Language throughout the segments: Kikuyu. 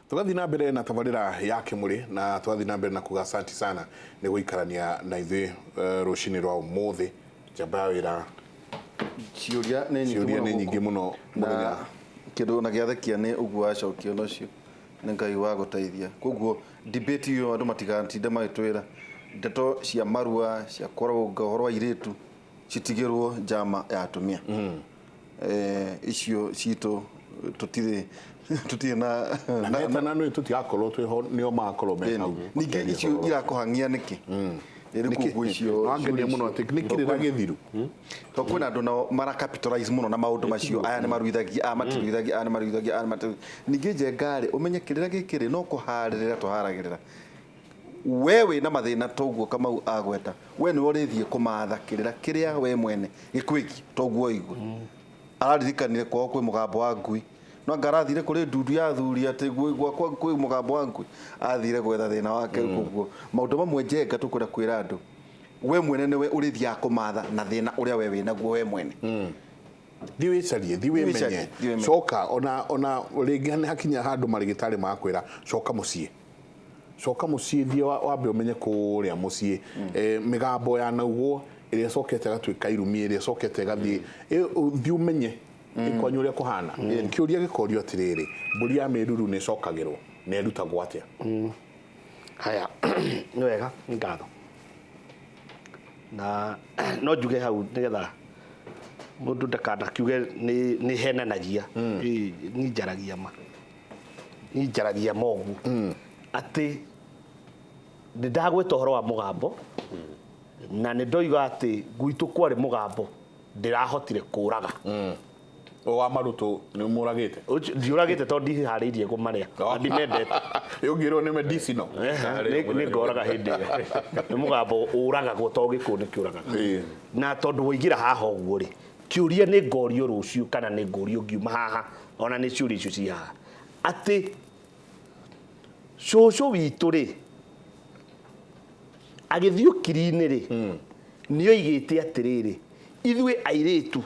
Tũgathiĩ na mbere na tabarĩra ya Kĩmũrĩ, na tũgathiĩ na mbere na kuga asanti sana nĩ gũikarania na ithuĩ rũcinĩ rwa ũmũthĩ. Njamba ya wĩra. Ciũria nĩ nyingĩ. Ciũria nĩ nyingĩ mũno mũthenya. Na kĩndũ ona gĩathekia nĩ ũguo wacokio na ũcio nĩ Ngai wa gũteithia. Koguo debate ĩyo andũ matigatinde magĩtwĩra ndeto cia marua, cia kũrũnga ũhoro wa airĩtu citigĩrwo njama ya atumia. Icio citũ tũtirĩ na na metana nĩ tũtigakorwo twĩho, nĩo magakorwo me hau. Ningĩ icio irakũhang'ia nĩkĩ? Rĩu koguo icio wangenia mũno atĩ nĩ kĩrĩra gĩthiru. To kwĩna andũ nao mara capitalize mũno na maũndũ macio, aya nĩ maruithagia, aya matiruithagia, aya nĩ maruithagia, aya nĩ matiruithagia. Ningĩ Njenga rĩ, ũmenye kĩrĩra gĩkĩ rĩ, no kũharĩrĩra tũharagĩrĩra. We wĩna mathĩna toguo Kamau agweta, we nĩwe ũrĩthiĩ kũmatha kĩrĩra kĩrĩa we mwene gĩkwĩgiĩ toguo oigua. Araririkanire kwao kwĩ mũgambo wa ngui, no anga arathire kũrĩ ndundu ya athuri atĩ gwakwa kwĩ mũgambo wa ngui, athire gwetha thĩna wake. Koguo maũndũ mamwe Njenga tũkwenda kwĩra andũ, we mwene nĩwe ũrĩthiaga kũmatha na thĩna ũrĩa we wĩnaguo we mwene. Thiĩ wĩcarie, thiĩ wĩmenye. Thiĩ wĩmenye. Coka ona rĩngĩ nĩ hakinya handũ marĩgĩtarĩ makwĩra coka mũciĩ, coka mũciĩ, thiĩ wambe ũmenye kũrĩa mũciĩ. Mĩgambo ya naugwo ĩrĩa ĩcokete ĩgatuĩka irumi, ĩrĩa ĩcokete ĩgathiĩ, thiĩ ũmenye kwanyu ũrĩa kũhana. Kĩũria gĩkorio atĩrĩrĩ, mbũri ya mĩruru nĩ ĩcokagĩrwo na ĩrutagwo atĩa? Haya, nĩ wega, nĩ ngatho. Na no njuge hau nĩgetha mũndũ ndakanakiuge nĩ henanagia. Ĩ, niĩ njaragia ma, niĩ njaragia ma ũguo atĩ nĩ ndagweta ũhoro wa mũgambo, na nĩ ndoiga atĩ gwitũ kwarĩ mũgambo ndĩrahotire kũraga. Ũyũ wa marutũ nĩ ũmũragĩte? Ũcio ndiũragĩte tondũ ndiharĩirie kũmarĩa na ndimendete. Ũngĩrwo nĩ medicinal. Nĩ ngoraga hĩndĩ ĩyo nĩ mũgambo ũragagwo to gĩkũyũ nĩ kĩũragaga. Na tondũ waigĩra haha ũguo rĩ, kĩũria nĩ ngorio rũciũ kana nĩ ngũrio ngiuma haha, ona nĩ ciũria icio ci haha, atĩ cũcũ witũ rĩ, agĩthiĩ ũkiri-inĩ rĩ, nĩ oigĩte atĩrĩrĩ, ithuĩ airĩtu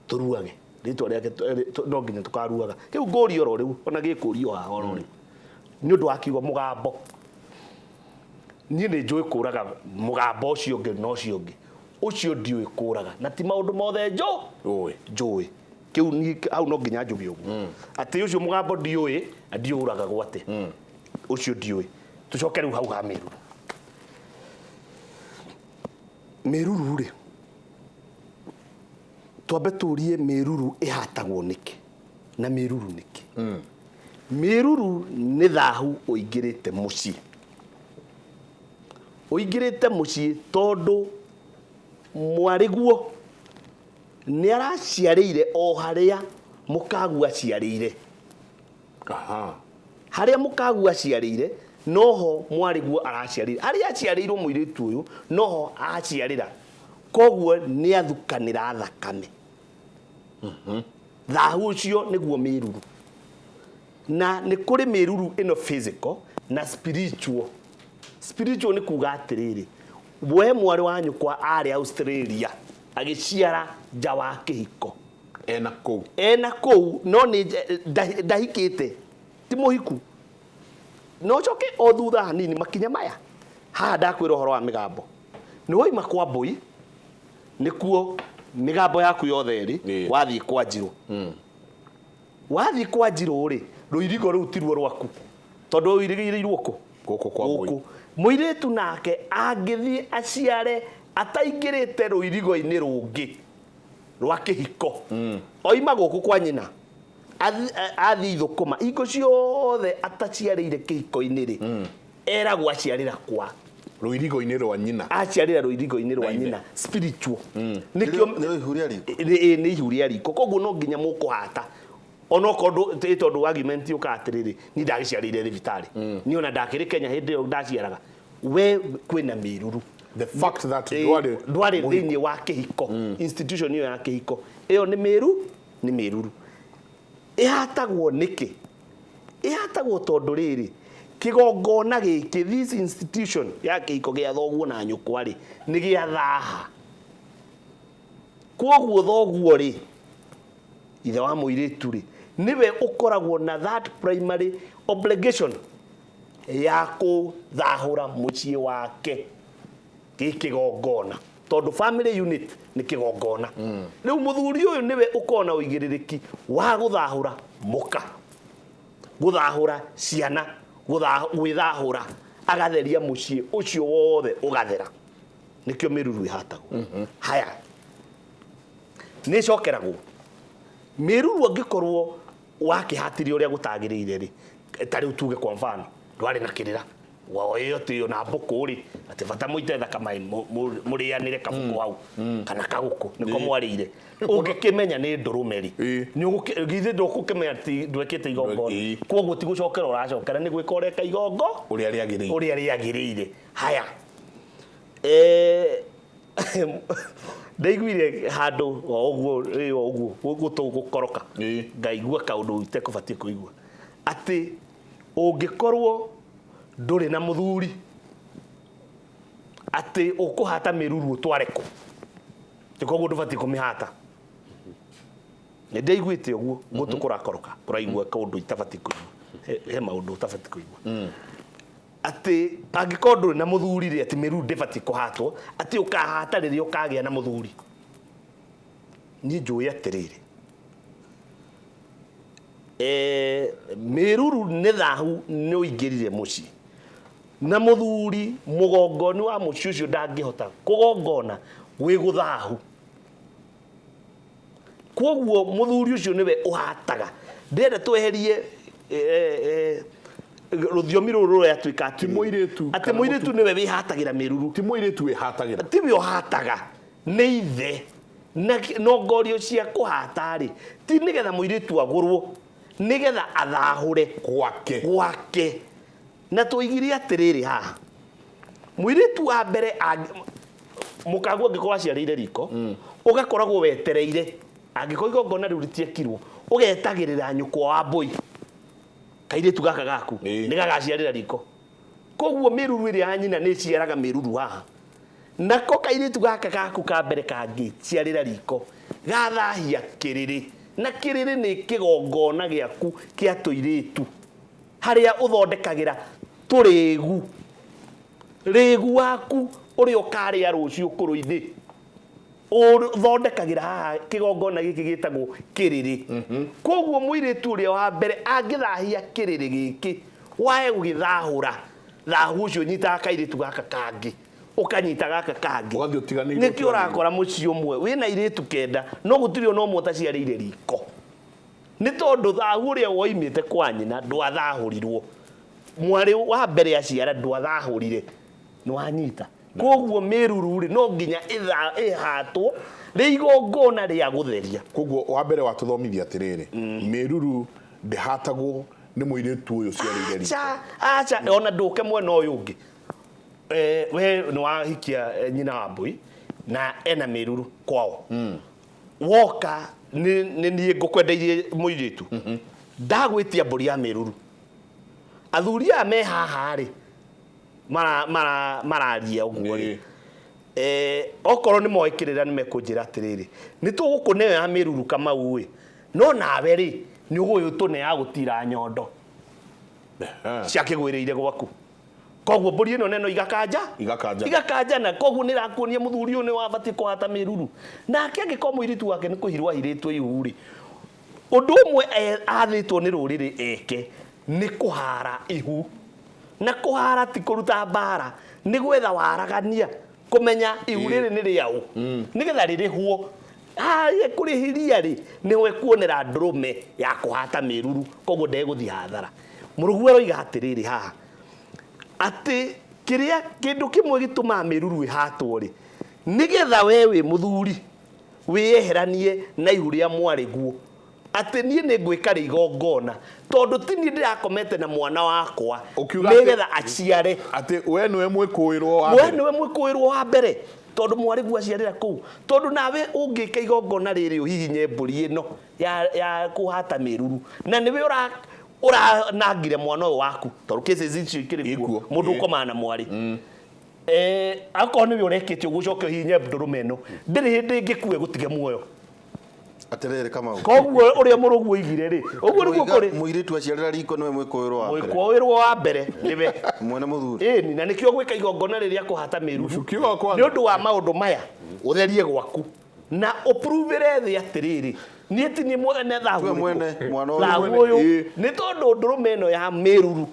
tũruage rĩtwa rĩake, no nginya tũkaruaga. Kĩu ngũrio oro rĩu, ona gĩkũrio haha oro rĩu nĩ ũndũ wa kiugo mũgambo. Niĩ nĩ njũĩ kũraga mũgambo ũcio ũngĩ, na ũcio ũngĩ ũcio ndiũĩ kũraga, na ti maũndũ mothe Ũĩ. Njũĩ kĩu niĩ hau no nginya njuge ũguo atĩ ũcio mũgambo ndiũĩ na ndiũragagwo atĩ ũcio ndiũĩ. Tũcoke rĩu hau ha mĩruru. Mĩruru rĩ, twambe tũrie mĩruru ĩhatagwo nĩkĩ na mĩruru nĩkĩ? Mĩruru nĩ thahu ũingĩrĩte mũciĩ, ũingĩrĩte mũciĩ tondũ mwarĩguo nĩ araciarĩire o harĩa mũkagu aciarĩire. Harĩa mũkagu aciarĩire noho mwarĩguo araciarĩire, harĩa aciarĩirwo mũirĩtu ũyũ noho aciarĩra, koguo nĩ athukanĩra thakame. Thahu ũcio nĩguo mĩruru. Na nĩ kũrĩ mĩruru ĩno physical na spiritual. Spiritual nĩ kuga atĩrĩrĩ, we mwarĩ wa nyũkwa arĩ Australia agĩciara nja wa kĩhiko. Ena kũu. Ena kũu, no nĩ ndahikĩte, ti mũhiku. No coke o thutha hanini makinya maya haha ndakwĩra ũhoro wa mĩgambo. Nĩ woima kwa mbũi, nĩkuo mĩgambo yaku yothe ĩrĩ, wathiĩ kwa njirũ. Wathiĩ kwa njirũ rĩ, rũirigo rũu tiruo rwaku, tondũ ũirigĩirwo kũ? Gũkũ kwa mbũi. Gũkũ. Mũirĩtu nake angĩthiĩ aciare ataingĩrĩte rũirigo-inĩ rũngĩ rwa kĩhiko, oima gũkũ kwa nyina athiĩ ithũkũma, hingo ciothe ataciarĩire kĩhiko-inĩ rĩ, eragwo aciarĩra kwa rũirigo-inĩ rwa nyina, aciarĩra rũirigo-inĩ rwa nyina, spiritual. Nĩkĩo Nĩ ihu rĩa riko. Nĩ ihu rĩa riko. Koguo no nginya mũkũhata onokorwo tondũ argument yũkaga atĩrĩrĩ, niĩ ndagĩciarĩire thibitarĩ, niĩ ona ndakĩrĩ Kenya hĩndĩ ĩyo ndaciaraga, we kwĩna mĩruru. The fact that ndwarĩ ndwarĩ thĩinĩ wa kĩhiko, institution ĩyo ya kĩhiko ĩyo nĩ mĩru, nĩ mĩruru. Ĩhatagwo nĩkĩ? Ĩhatagwo tondũ rĩrĩ, kĩgongona gĩkĩ, this institution ya kĩhiko gĩa thoguo na nyũkwa rĩ, nĩ gĩa thaha. Kwoguo thoguo rĩ, ithe wa mũirĩtu rĩ, Nĩwe ũkoragwo na that primary obligation ya kũthahũra mũciĩ wake gĩ kĩgongona, tondũ family unit nĩ kĩgongona. Rĩu mũthuri ũyũ nĩwe ũkoragwo na ũigĩrĩrĩki wa gũthahũra mũka, gũthahũra ciana, gwĩthahũra, agatheria mũciĩ ũcio wothe ũgathera. Nĩkĩo mĩruru ĩhatagwo. Haya, nĩ ĩcokeragwo mĩruru angĩkorwo wakĩhatire ũrĩa gũtagĩrĩire rĩ, ta rĩu tuge kwa mfano ndwarĩ na kĩrĩra woyo atĩ ona mbũkũ rĩ, atĩ bata mũite thakame mũrĩanĩre kabũkũ hau kana kagũkũ nĩko mwarĩire, ũngĩkĩmenya nĩ ndũrũme rĩ, githĩ ndũgũkĩmenya ti ndwekĩte igongona? Koguo ti gũcokera ũracokera, nĩ gwĩka ũreka igongo ũrĩa rĩagĩrĩire. Ũrĩa rĩagĩrĩire. Haya, ndaiguire handũ o ũguo ĩ, o ũguo gũtũ gũkoroka, ngaigua kaũndũ itekũbatiĩ kũigua, atĩ ũngĩkorwo ndũrĩ na mũthuri, atĩ ũkũhata mĩruru ũtware kũ? Ti koguo ndũbatiĩ kũmĩhata. Nĩ ndaiguĩte ũguo gũtũ kũrakoroka kũraigua kaũndũ itabatiĩ kũigua. He maũndũ ũtabatiĩ kũigua, atĩ angĩkorwo ndũrĩ na mũthuri rĩ, atĩ mĩruru ndĩbatiĩ kũhatwo, atĩ ũkahata rĩrĩa ũkagĩa na mũthuri. Niĩ njũĩ atĩrĩrĩ, mĩruru nĩ thahu nĩ ũingĩrire mũciĩ na mũthuri mũgongoni wa mũciĩ ũcio ndangĩhota kũgongona wĩ gũthahu. Koguo mũthuri ũcio nĩwe ũhataga. Ndĩrenda tweherie rũthiomi rũrũ rũratuĩka Ti mũirĩtu atĩ kana mũirĩtu nĩwe wĩhatagĩra mĩruru. Ti mũirĩtu wĩhatagĩra. Tiwe ũhataga, nĩ ithe. Na nongorio cia kũhata rĩ, ti nĩgetha mũirĩtu agũrwo, nĩgetha athahũre gwake. Gwake. Na tũigire atĩrĩrĩ, haha mũirĩtu wa mbere mũkaguo angĩkorwo aciarĩire riko, ũgakoragwo wetereire, angĩkorwo igongona rĩu rĩtiekirwo, ũgetagĩrĩra nyũkwa wa mbũi, kairĩtu gaka gaku nĩ gagaciarĩra riko. Koguo mĩruru ĩrĩa ya nyina nĩ ĩciaraga mĩruru haha. Nako kairĩtu gaka gaku ka mbere kangĩciarĩra riko, gathahia kĩrĩrĩ, na kĩrĩrĩ nĩ kĩgongona gĩaku kĩa tũirĩtu, harĩa ũthondekagĩra tũrĩgu, rĩgu waku ũrĩa ũkarĩa rũciũ kũrũ-inĩ, ũthondekagĩra haha kĩgongona gĩkĩ gĩtagwo kĩrĩrĩ. Koguo mũirĩtu ũrĩa wa mbere angĩthahia kĩrĩrĩ gĩkĩ, wae gũgĩthahũra, thahu ũcio ũnyitaga kairĩtu gaka kangĩ, ũkanyita gaka kangĩ. Ũgathiĩ ũtiganĩirio. Nĩkĩo ũrakora mũciĩ ũmwe wĩna airĩtu 9, no gũtirĩ ona ũmwe ũtaciarĩire riko, nĩ tondũ thahu ũrĩa woimĩte kwa nyina ndwathahũrirwo. Mwarĩ wa mbere aciara ndwathahũrire, nĩwanyita? Koguo mĩruru rĩ, no nginya ĩhatwo rĩ igongona rĩa gũtheria. Koguo wa mbere watũthomithia atĩrĩrĩ, mĩruru ndĩhatagwo nĩ mũirĩtu ũyũ ũciarĩire riko. Aca, aca. Ona ndũke mwena ũyũ ũngĩ. We nĩ wahikia nyina wa mbũi na ena mĩruru kwao, woka nĩ niĩ ngũkwendeirie mũirĩtu, ndagwĩtia mbũri ya mĩruru. Athuri aya me haha rĩ, mararia ũguo rĩ, okorwo nĩ moĩ kĩrĩra, nĩ mekũnjĩra atĩrĩrĩ, nĩ tũgũkũneo ya mĩruru Kamau ĩ, no nawe rĩ, nĩ ũgũgĩtũne ya gũtira nyondo ciakĩgwĩrĩire gwaku. Koguo mbũri ĩno neno igakanja. Igakanja. Igakanja. Na koguo nĩ ĩrakuonia mũthuri ũyũ nĩ wabatiĩ kũhata mĩruru. Nake angĩkorwo mũirĩtu wake nĩ kũhirwo ahirĩtwo ihu rĩ, ũndũ ũmwe athĩtwo nĩ rũrĩrĩ eke nĩ kũhara ihu. Na kũhara ti kũruta mbara, nĩ gwetha waragania, kũmenya ihu rĩrĩ nĩ rĩaũ, nĩgetha rĩrĩhwo. Harĩa kũrĩhiria rĩ, nĩho ekuonera ndũrũme ya kũhata mĩruru. Koguo ndegũthiĩ hathara. Mũrũgu aroiga atĩrĩrĩ haha, atĩ kĩrĩa kĩndũ kĩmwe gĩtũmaga mĩruru ĩhatwo rĩ, nĩgetha we wĩ mũthuri wĩyeheranie na ihu rĩa mwarĩguo, atĩ niĩ nĩ ngwĩka rĩ igongona, tondũ ti niĩ ndĩrakomete na mwana wakwa, Ũkiuga atĩ- nĩgetha aciare. Atĩ we nĩwe mwĩkũĩrwo wa we mbere. Nĩwe mwĩkũĩrwo wa mbere, tondũ mwarĩguo aciarĩra kũu. Tondũ nawe ũngĩka igongona rĩrĩ ũhihinye mbũri ĩno ya kũhata mĩruru, na nĩwe ũra ũranangire mwana ũyũ waku, tondũ cases icio ikĩrĩ kuo. Ikuo. Mũndũ ũkomaga na mwarĩ, akorwo nĩwe ũrekĩte ũguo, ũcoke ũhihinye ndũrũme ĩno, ndĩrĩ hĩndĩ ĩngĩkue gũtige muoyo. Atĩrĩrĩ Kamau. Koguo ũrĩa mũrũgu oigire rĩ, ũguo nĩguo kũrĩ. Mũirĩtu aciarĩra riko nĩwe mwĩkũĩrwo wa mbere. Mwĩkũĩrwo wa mbere nĩwe. Mwene mũthuri. Ĩni, na nĩkĩo gwĩka igongona rĩrĩa kũhata mĩruru. Mũcukio wakwa. Nĩ ũndũ wa maũndũ maya, ũtherie gwaku na ũpruvĩre thĩ atĩrĩrĩ, niĩ ti niĩ mwene thahu Tiwe ũrĩkũ. mwene, mwana ũyũ. Thahu ũyũ Ĩĩ. nĩ tondũ ndũrũme ĩno ya mĩruru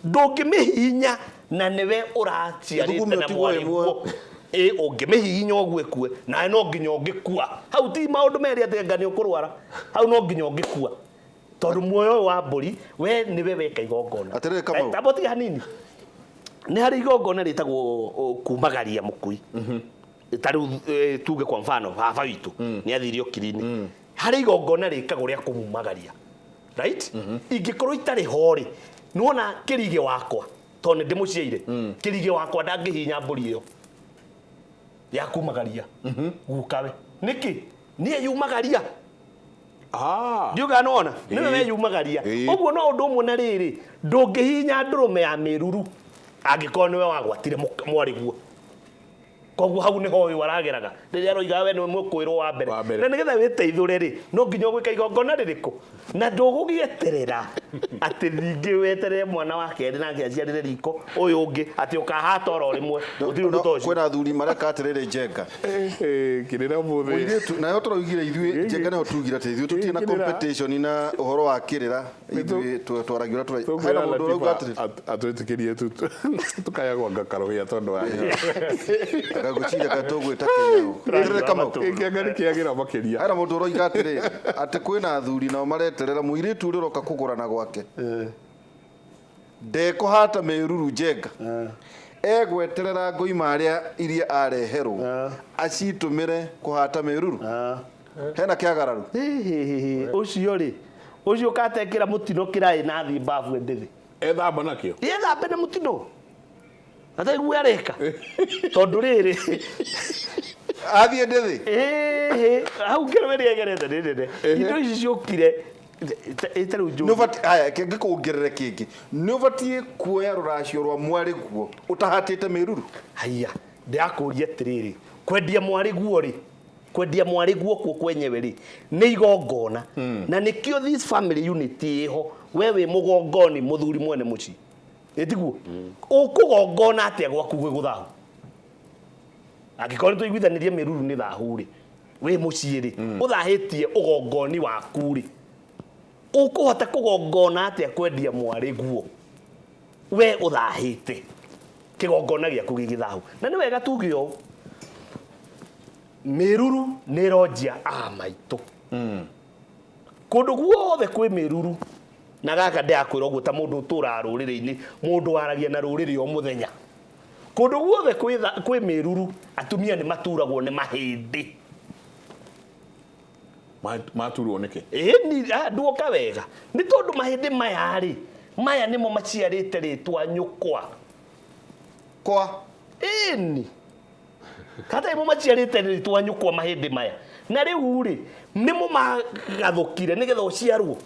ndũngĩmĩhihinya na nĩwe ũraciarĩte Gĩthugumio na tiguo mwarĩ ĩmwe. guo. Ĩ, ũngĩmĩhihinya ũguo ĩkue nawe no nginya ũngĩkua. Hau ti maũndũ merĩ atĩ anga nĩ ũkũrwara, hau no nginya ũngĩkua tondũ muoyo ũyũ wa mbũri we nĩwe weka igongona. Atĩrĩrĩ Kamau. Tamba ũtige hanini. Nĩ harĩ igongona rĩtagwo kumagaria mũkui. Ta rĩu tuge kwa mfano baba witũ nĩ athire ũkiri-inĩ. Harĩ igongona rĩkagwo rĩa kũmumagaria. Right? Ingĩkorwo itarĩ ho rĩ, nĩwona kĩrigĩ wakwa tondũ nĩ ndĩmũciaire, kĩrigĩ wakwa ndangĩhihinya mbũri ĩyo ya kumagaria gukawe. Nĩkĩ? Niĩ yumagaria. Ndiuga nĩwona? Nĩwe weyumagaria. Ũguo no ũndũ ũmwe na rĩrĩ, ndũngĩhihinya ndũrũme ya mĩruru angĩkorwo nĩwe wagwatire mwarĩguo. Koguo hau nĩho ũyũ arageraga rĩrĩa aroiga we nĩwe mũkũĩrwo wa mbere. Wa mbere. Na nĩgetha wĩteithũre rĩ, no nginya ũgwĩka igongona rĩrĩkũ? Na ndũgũgĩeterera atĩ ningĩ weterere mwana wa kerĩ nake aciarĩre riko ũyũ ũngĩ atĩ ũkahata oro rĩmwe. Gũtirĩ ũndũ ta ũcio. Kwĩna athuri mareka atĩrĩrĩ Njenga. Kĩrĩra mũthĩ. Mũirĩtu nayo tũraugire ithuĩ Njenga nayo tugire atĩ ithuĩ tũtirĩ na Kĩrĩra. competition na ũhoro wa kĩrĩra ithuĩ twaragia ũrĩa tũra. Hena mũndũ ũrauga atĩrĩrĩ. Atwĩtĩkĩrie tukayagwo ngakarohia tondũ wa Ngagwĩciria ka tũgwĩta Kenya. Atĩrĩrĩ Kamau. Kĩanga nĩ kĩagĩra makĩria. Hena mũndũ ũroiga atĩrĩrĩ atĩ kwĩna athuri nao mareterera mũirĩtu ũrĩa ũroka kũgũrana gwake ndekũhata mĩruru Njenga egweterera ngoima arĩa iria areherwo acitũmĩre kũhata mĩruru. Hena kĩagararu. Ũcio rĩ, ũcio ũkatekĩra mũtino kĩraĩ na athiĩ mbabu endĩthĩ. Ethamba nakĩo. Ethambe na mũtino. Ataiguo areka. Tondũ rĩrĩ athiĩ ndĩthĩ. Hau ngero ĩrĩa egerete nĩ nene. Indo ici ciũkire ta rĩu njũĩ. Nĩ ũbatiĩ, haya, reke ngĩkũongerere kĩngĩ. Nĩ ũbatiĩ kuoya rũracio rwa mwarĩ guo ũtahatĩte mĩruru. Haiya, ndĩrakũria atĩrĩrĩ, kwendia mwarĩ guo rĩ, kwendia mwarĩ guo kuo kwenyewe rĩ, nĩ igongona. Na nĩkĩo this family unit ĩho, we wĩ mũgongoni mũthuri mwene mũciĩ. Ĩtiguo? Ũkũgongona atĩa gwaku gwĩ gũthahu? Angĩkorwo nĩ tũiguithanĩrie mĩruru nĩ thahu rĩ, wĩ mũciĩ rĩ, ũthahĩtie ũgongoni waku rĩ, ũkũhota kũgongona atĩa kwendia mwarĩ guo? We ũthahĩte kĩgongona gĩaku gĩ gĩthahu. Na nĩ wega tuge ũũ, mĩruru nĩ ĩronjia a maitũ. Kũndũ guothe kwĩ mĩruru, na gaka ndĩrakwĩra ũguo ta mũndũ ũtũraga rũrĩrĩ-inĩ, mũndũ waragia na rũrĩrĩ o mũthenya. Kũndũ guothe kwĩ mĩruru, atumia nĩ maturagwo nĩ mahĩndĩ. Maturwo nĩkĩ? Ĩni, nduoka wega. Nĩ tondũ mahĩndĩ maya rĩ, maya nĩmo maciarĩte rĩtwa nyũkwa. Kwa? Ĩni. Kata nĩmo maciarĩte rĩtwa nyũkwa mahĩndĩ maya. Na rĩu rĩ, nĩmo magathũkire nĩgetha ũciarwo.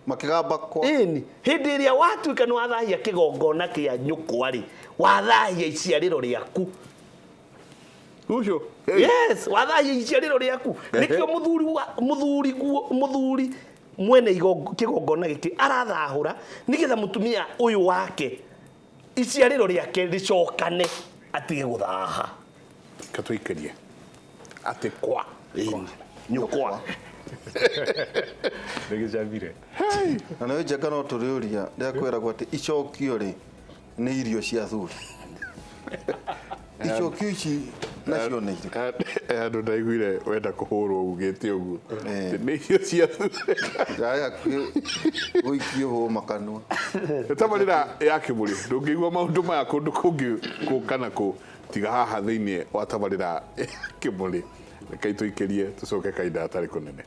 Makĩgamba kwa? Ĩni, hĩndĩ ĩrĩa watuĩka nĩ wathahia kĩgongona kĩa nyũkwa rĩ, wathahia iciarĩro rĩaku. Ucio. Yes, wathahia iciarĩro rĩaku. Nĩkĩo mũthuri mwene kĩgongona gĩkĩ arathahũra nĩgetha mũtumia ũyũ wake iciarĩro rĩake rĩcokane atige gũthaha. Katũikĩrie. Atĩ kwa. Ĩni, nyũkwa. Nĩgĩcamire. Na nĩwe Njenga no tũrĩũria rĩa kwĩragwo atĩ icokio rĩ nĩ irio cia athuri. Icokio ici nacio nĩ irĩkũ? Andũ ndaiguire wenda kũhũrwo ugĩte ũguo. Nĩ irio cia athuri. Ndarĩ hakuhĩ gũikio hũma kanua. Tabarĩra ya Kĩmũrĩ, ndũngĩigua maũndũ maya kũndũ kũngĩ kũ kana kũ, tiga haha thĩinĩ wa tabarĩra ya Kĩmũrĩ. Reke tũikĩrie tũcoke kahinda gatarĩ kũnene.